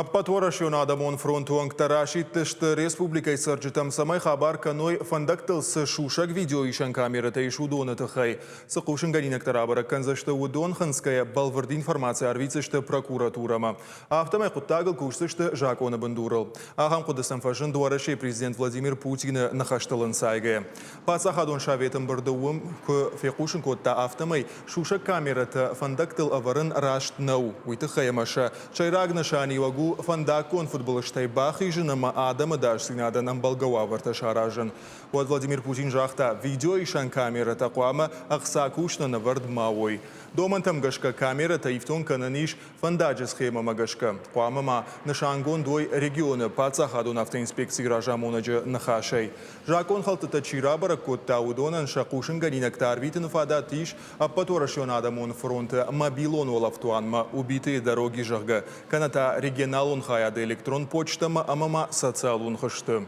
Ӕппӕтуӕрӕсеон адӕмон фронты уӕнгтӕ расидтысты республикӕйы цӕрджытӕм, цӕмӕй хабар кӕной, фӕндӕгтыл цы сусӕг видеоисӕн камерӕтӕ ис, уыдоны тыххӕй. Цы хъусынгӕнинӕгтӕ рабӕрӕг кӕндзысты, уыдон хынцгӕйӕ бӕлвырд информаци арвитдзысты прокуратурӕмӕ. Афтӕмӕй хъуыддагыл кусдзысты закъоны бындурыл. Ахӕм хъуыды сӕм фӕзынд Уӕрӕсейы президент Владимир Путины ныхӕстыл ӕнцайгӕйӕ. Паддзахадон советы ӕмбырды уым куы фехъусын кодта, афтӕмӕй сусӕг камерӕтӕ фӕндӕгтыл ӕвӕрын раст нӕу, уый тыххӕй ӕмӕ сӕ сӕйраг нысаниуӕг у фӕндаггон фыдбылызтӕй бахизын ӕмӕ адӕмы ӕдасдзинадӕн ӕмбӕлгӕ уавӕртӕ саразын. Уӕд Владимир Путин загъта, видеоисӕн камерӕтӕ хъуамӕ ӕхца кусынӕн ӕвӕрд ма уой. Домӕнтӕм гӕсгӕ камерӕтӕ ифтонг кӕнӕн ис Фӕндаджы схемӕмӕ гӕсгӕ, хъуамӕ ма нысангонд уой регионы паддзахадон автоинспекцийы разамонӕджы ныхасӕй. Закъонхӕлдтытӕ чи рабӕрӕг кодта, уыдонӕн сӕ хъусынгӕнинӕгтӕ арвитыны фадат ис Ӕппӕтуӕрӕсеон адӕмон фронты мобилон уӕлӕфтуанмӕ Убитые дороги, зӕгъгӕ, кӕнӕ та регионалон хайады электрон почтӕмӕ ӕмӕ ма социалон хызты.